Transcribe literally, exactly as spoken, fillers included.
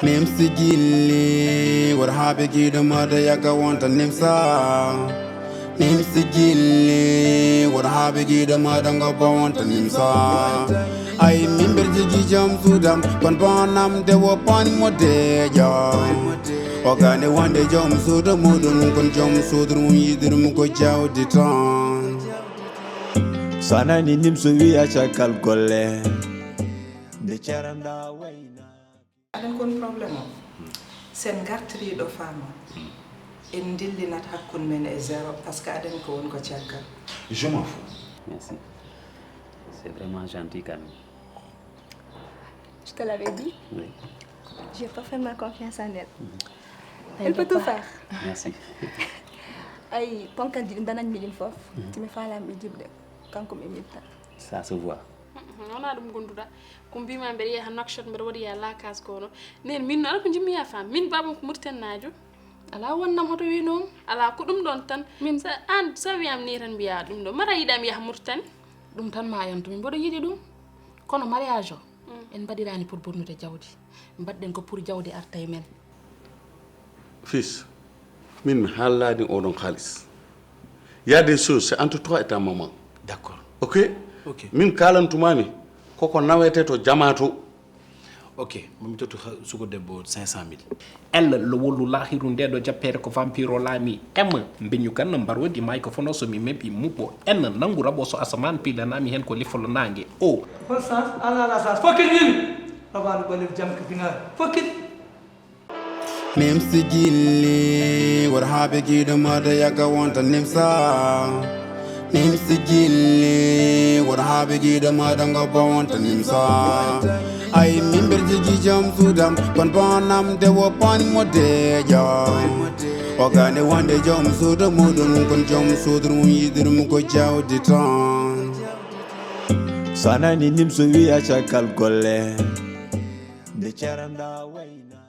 Nimsi gilli, wor habe gido mada yaka wonta nimsa. Nimsi gilli, wor habe gido mada ngoba wonta nimsa. Ay mimber jigi jam sudam, kon bonam de wo pan mo de jam. Ogane wande jam sudo mudun, kon jam sudur mun yidur mu ko jawdi tan. Sanani nimso wiya cakal golle. Nde caranda wayna. Aɗen kon problème o, sen ngartiri ɗo faama, en dillinat hakkun men e zéro, parce que aɗen ko won ko caggal. Je m'en fous. Merci. C'est vraiment gentil quand même. Je te l'avais dit, Oui. j'ai parfaitement confiance en elle. Elle peut tout faire. Merci. Ay ponkal ji ɗi danañ mi ɗin fof, timi faalaami ɓe jiɓde, kanko mi mitta. Ça se voit. Wona ɗum gonduɗa. Ko mbima mbeɗa yaha Nouakchott, mbeɗa waɗi ya la case kono. Nen min noon ko jimmi ya fam. Min babam ko Mauritanie najo. Ala wonnam hoto wi noon. Ala ko ɗum ɗon tan. Min sa an sa wiyam ni tan mbiya ɗum ɗo. Mara yiɗam yaha Mauritanie. Ɗum tan ma yantu, min mboɗo yiɗi ɗum. Kono mariage o, en mbaɗirani pour bonnude jawdi. Mbaɗɗen ko pour jawdi arta e men. Fils, min mi haalani oɗon haalis. Il y a des choses, c'est entre toi et ta maman. D'accord. Ok? Ok. Min kalantumami koko nawete to jama to. Ok, mami totti suko debbo cinq cent mille. Ella lo wollu laahiru nde ɗo jappeere ko vampiro laami. Emma mbeñu kan mbarodi microphone o, so mi meɓi muɓɓo en nanngu rabo so asamaan piilanami heen ko lifolo naange o. Hol sans? Ala ala sans. Fokkit wiimi. Rabaani ɓaleejo jam ko binaare. Fokkit. Nimsi gilli, wor habe gido mada yaka wonta nimsa. Nimsi gilli, wor habe gido mada ngoba wonta nimsa. Ay mimber jigi jam sudam, kon bonam de wo pan mo de jam. Ogane wande jam sudo mudun, kon jam sudur mun yidur mu ko jawdi tan. Sanani nimso wiya cakal golle. Nde caranda wayna.